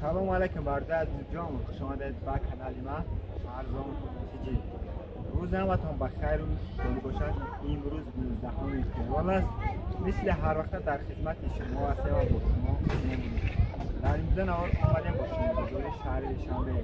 Салом алейкум бародар азизҷон, хуш омадед ба канали ма Арзон ТЖ. Рӯз ҳаматон ба хайру шодӣ бошад. Имрӯз 19 феврал аст. Мисли ҳар вақта дар хизмати шумо ҳастем ва бо шумо мемонем. Дар имрӯза навор омадем мошинбозори шаҳри Душанбе.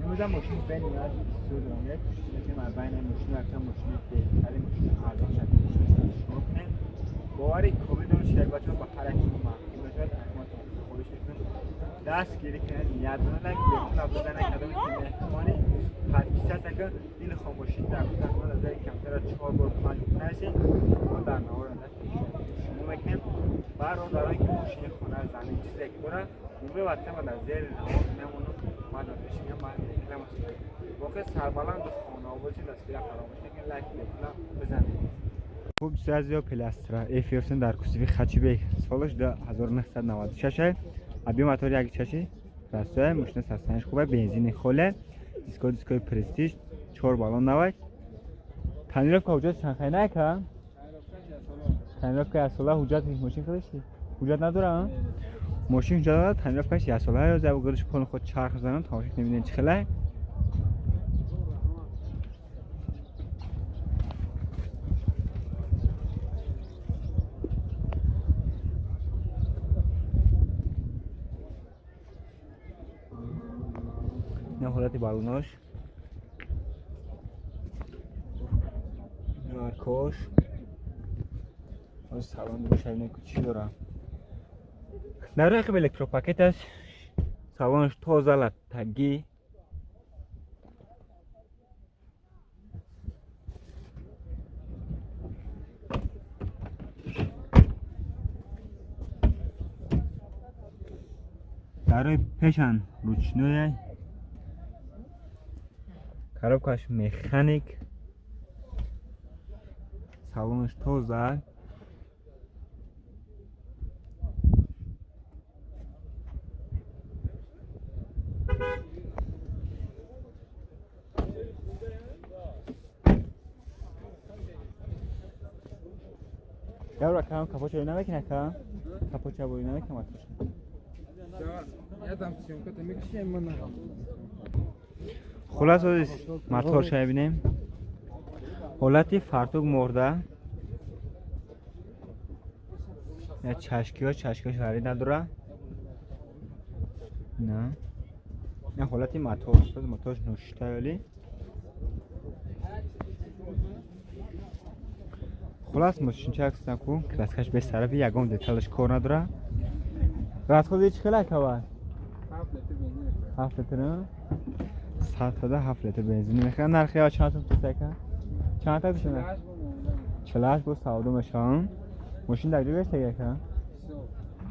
Имрӯза мошини бениҳоят бисёр дорам. Як кӯшиш мекунем аз байни мошини якчанд мошини беҳтари мошини арзон шакли шумо кунем. Бовари комил дорем, шербачаҳо ба ҳар як шумо маҳкум мешавад. Аҳмадтон хоҳиш мекунем дастгирӣ кунед, ядона лайк бепула бизанед, кадоме ки меҳмони подписаться кунед, дили хомӯшӣ дар кутатон аз зери камтара 4 бор 5 бинависед. Мо дар навор шумо мекунем. Бародарое ки мошини хона, замин, чизе ки дорад, номери ватсапа дар зери навор мемонам. Ман мешинам, ман реклама воқеа сарбаланду хонаободӣ дастгирӣ фаромӯш накунед, лайк бепула бизанед. Хуб, бисёр Опел Астра F дар кузови хачибек, солаш 1996, объем мотори 1.6 простой, мошина состоянияш хуб, бензини холе, диско дискои престиж, 4 баллон навай. Тонировка ҳуҷҷат чанд хай ка? Тонировка як сола ҳуҷҷат мошин худаш ҳуҷҷат надора? Мошин ҳуҷҷат надора, тонировкаш як сола, ё зав гӯш пол худ чарх занам, тамошо кунем чӣ хелай. Ин ҳолати баллонош, аркош, салон боша, чӣ дора. Дар рақиб электропакет аст, салонаш тоза латтагӣ. Дарои пешан ручное, коробкаш механик, салонаш тоза. Явра кам капоча намекунад ка? Капоча бо намекунад. Я там съемка-то мекшем мана. Хулас мотор шабинем. Ҳолати фартук морда. Я чашкиҳо, чашкиҳош вари надора. На. Я ҳолати мотор, моторш ношита вали. Хулас мошинча аксна ку, краскаш без тарафи ягон деталаш кор надора. Расходи чӣ хела кава? 7 литр. 7 литр бензин мехӯрад. Нархи ё чанд сум тусака? Чанд та душана? 48 бо савдо мешавам. Мошин дар ҷо гаштага ка?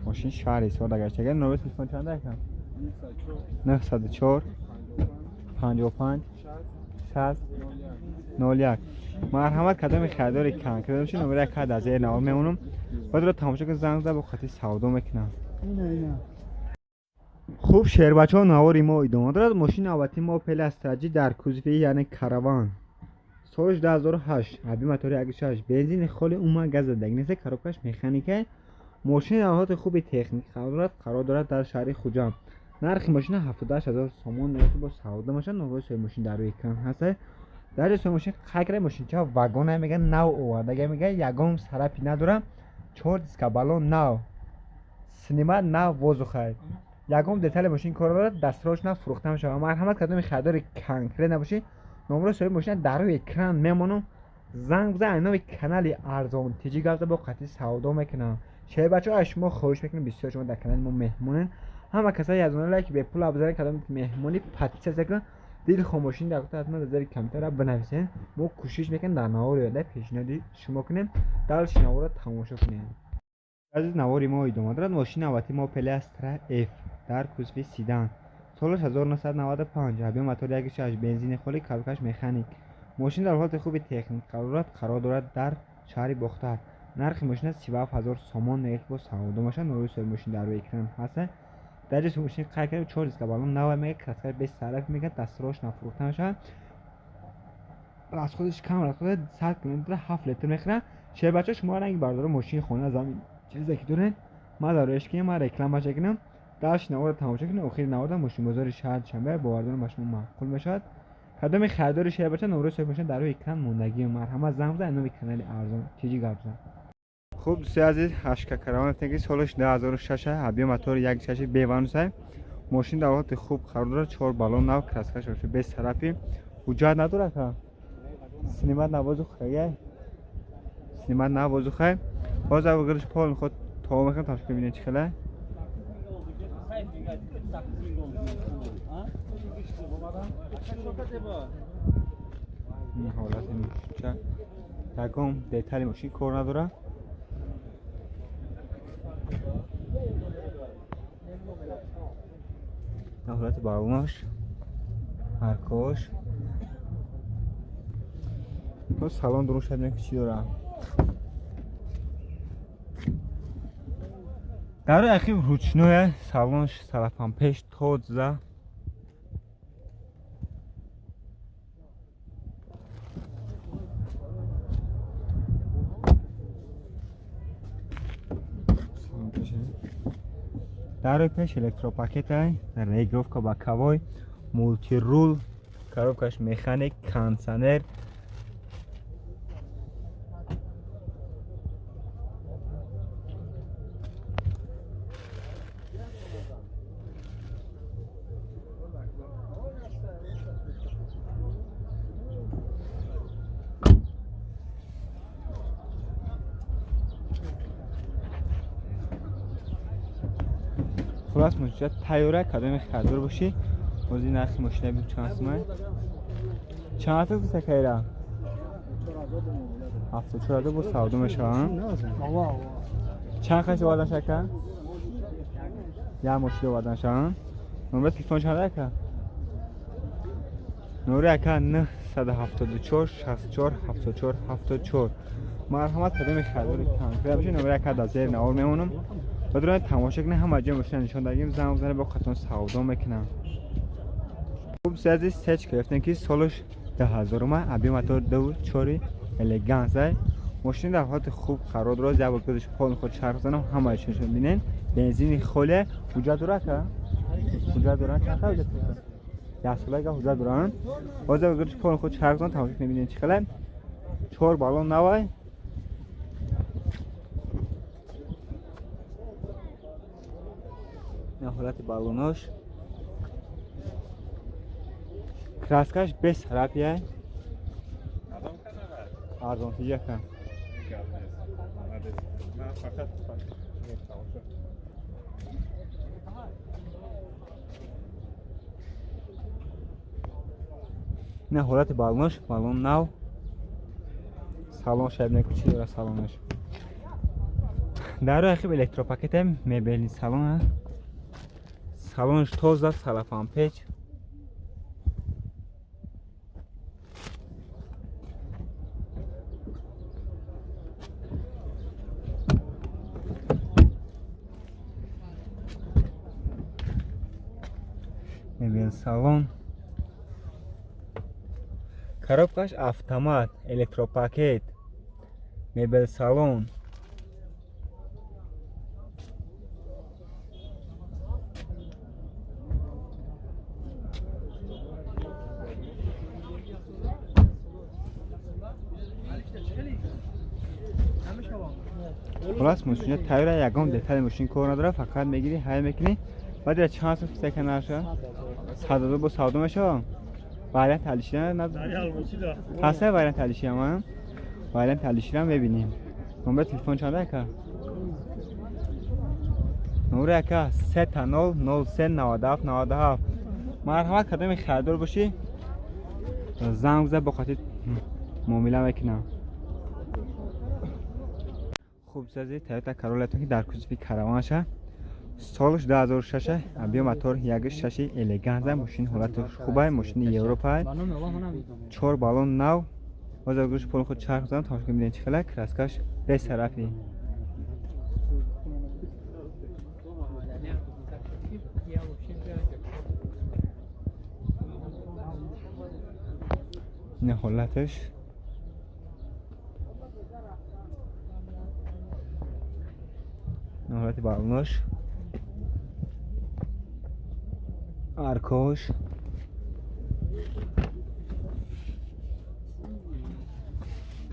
Мошин шаҳри Исфор гаштага. Номери телефон чанд ака? 904 55 60 01. Марҳамат, кадоми харидори конкрет бошед, номери як дар зери навор мемонам. Баъд тамошо кун, занг зад, бо хати савдо мекунам. Хуб, шербачаҳо, навори мо идома дорад. Мошини навбатии мо Opel Astra G дар кузови яъне караван, солаш 2008, объем мотори 1.6, бензини холи, умуман газ задагӣ нест, коробкаш механика. Мошини дар ҳолати хуби техник қарор дорад дар шаҳри Хуҷанд. Нархи мошина 78000 сомон меёфт, бо савдо мешавад. Номери соҳиби мошин дар рӯи экран ҳаст. Дар ҷои соҳиби мошин қайд карда, мошинча вагона мега, нав овардага мега, ягон сарапи надора, 4 диска баллон нав, синима нав воздухай. Ягон детали мошин кор дорад, дастрош на фурӯхта мешавад. Марҳамат, кадоми харидори конкрет набошӣ, номери соҳиби мошина дар рӯи экран мемонам, занг бизан, аз номи канали Арзон ТЖ гап зад, бо қатъи савдо мекунам. Шербачаҳо, аз шумо хоҳиш мекунем, бисёр шумо дар канали мо меҳмонен. Ҳама касое аз оно лайк бепула бизанед, кадоми меҳмони подписаться кунед, дили хомӯшӣ дар кута ҳатман дар зери компютера бинависед. Мо кӯшиш мекунем дар навори оянда пешниҳоди шумо кунем. Дальше наворро тамошо кунем. Азиз, навори мо идома дорад. Мошини навбатии мо Opel Astra F дар кузови седан, солаш 1995, объем мотори 1.6, бензини холи, коробкаш механик. Мошин дар ҳолати хуби техник қарор дорад дар шаҳри Бохтар. Нархи мошина 37000 сомон меёфт, бо савдо мешавад. Номери соҳиби мошин дар рӯи экран ҳаст. Дар ҷои мошин қайд кардем, 4 диска баллон нав мега, краскаш без сараф мега, дастрош нафурӯхта мешавад. Расходиш кам, расход 100 километр 7 литр мехӯрад. Шербачаҳо, шумо ранги бардора мошини хона, замин, чизе ки доред, ман дар роиш кунем, ман реклама кунам. Дашт навора тамошо кунед, охири навора мошинбозори шаҳр Душанбе бовардорам ба шумо маъқул мешавад. Кадоми харидори шуда бошад, номрои соҳиби мошин дар рӯи экран мондагӣ. Марҳамат занг бизанед, номи канали Арзон Тиҷи гап зан. Хуб дӯстои азиз, ҳашка караван ки солаш 2006 объем мотор 1.6 беванус. Мошин дар ҳолати хуб қарор дорад, 4 баллон нав, краскаш вообще без царапин. Ҳуҷҷат надорад ха? Снимать на воздух хай? Снимать на воздух хай? Боз агар пол меход то мехоҳам тамошо бинед чӣ хела. Ин ҳолати мошинча ягон детали мошин кор надорад. Ҳолати баллонаш, ҳаркош. Салон дурун шуд ки чӣ дорад. Дар ахир ручное салонш салафан пеш тоза. Дар пеш электропакет регулировка боковой, мултирул, коробкаш механик, кондиционер. Хулас мошина тайёра, кадоме харидор бошӣ, бози нархи мошина биб чанд сумай? Чанд аст сакайра? 74 бо савдо мешаванд. Чанд хаш овардан шака? Як мошина овардан шаванд. Номер телефон чанд ака? Номери ака 974 64 74 74. Марҳамат кадоме харидори конкрет бошӣ, номери ака дар зери навор мемонам. Бадрон тамошо кунед, ҳама ҷой мошина нишон дагим, занг бизанед, бо қатон савдо мекунам. Хуб сази сеч гирифтем ки солаш 2000 ма, объем мотор 2.4 элеганс. Мошин дар ҳолати хуб қарор дорад, як бор гузаш пол худ чарх занам, ҳама чизашро бинед. Бензини холе, ҳуҷҷат дорад ка? Ҳуҷҷат дорад, чанд ҳуҷҷат дорад? 10 сола ҳуҷҷат доранд. Ҳозир гузаш пол худ чарх занам, тамошо кунед, бинед чӣ хеле. 4 баллон навай. Ҳолати баллонош, краскаш без царапия, арзон тиҷака. Ина ҳолати баллонош, баллон нав. Салон шаб неку чӣ дорад салонаш. Дар рӯи электропакетем мебелни салон. Салонш тоза, салафан печ. Мебел салон. Коробкаш автомат, электропакет, мебел салон. Хулас мошина тайёра, ягон детали мошин кор надорад, фақат мегирӣ, ҳай мекунӣ. Баъд чанд сум фисака наша? 100 бо савдо мешавад. Вариант алишира надорад. Ҳаст вариант алишира ма? Вариант алишира мебинем. Номер телефон чанд ака? Номери ака 3 0 03 97 97. Марҳамат кадоме харидор бошӣ, занг бизан, бо хотир муомила мекунам. Хуб сази Toyota Corolla ки дар кузови караванша, солаш 2006, объем мотор 1.6 элеганс, мошин ҳолати хубай, мошини Европа, 4 баллон нав. Ҳозир гӯш пол худ чарх занам, тамошо кунед, бинед чӣ хела, краскаш без царапин. Ин ҳолаташ. Ҳолати баллонош. Аркош.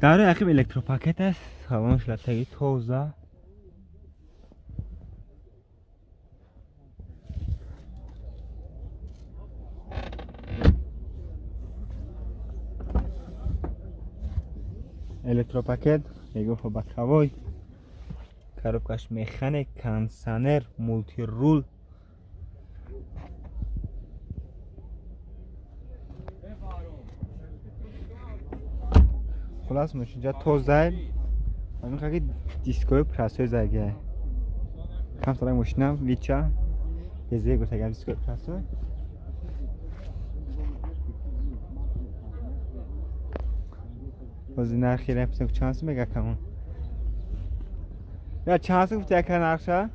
Дар ақиб электропакет аст, салонаш латтаги тоза. Электропакет, егофа боковой. Коробкаш механик, кондиционер, мултирул. Хулас мошинҷа тоза. Ҳамин ки дискои прасои заге. Кам сара мошина вича. Безе гуфтага дискои прасои. Боз нархи репсен чанд сум мега камон? Я чанд сум гуфти яка нархша?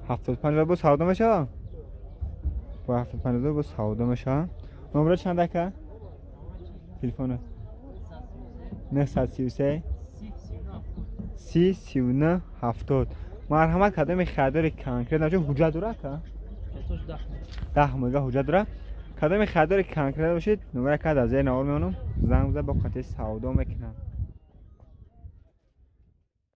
75 бо савдо мешава? Бо 75 бо савдо мешава. Номера чанд ака? Телефонат. 933 30 39 70. Марҳамат кадоми харидори конкрет наҷо ҳуҷҷат дора ака? 10 мега ҳуҷҷат дора. Кадоми харидори конкрет бошед, номера кад аз зери навор меонам, занг бизад, бо қатъи савдо мекунам.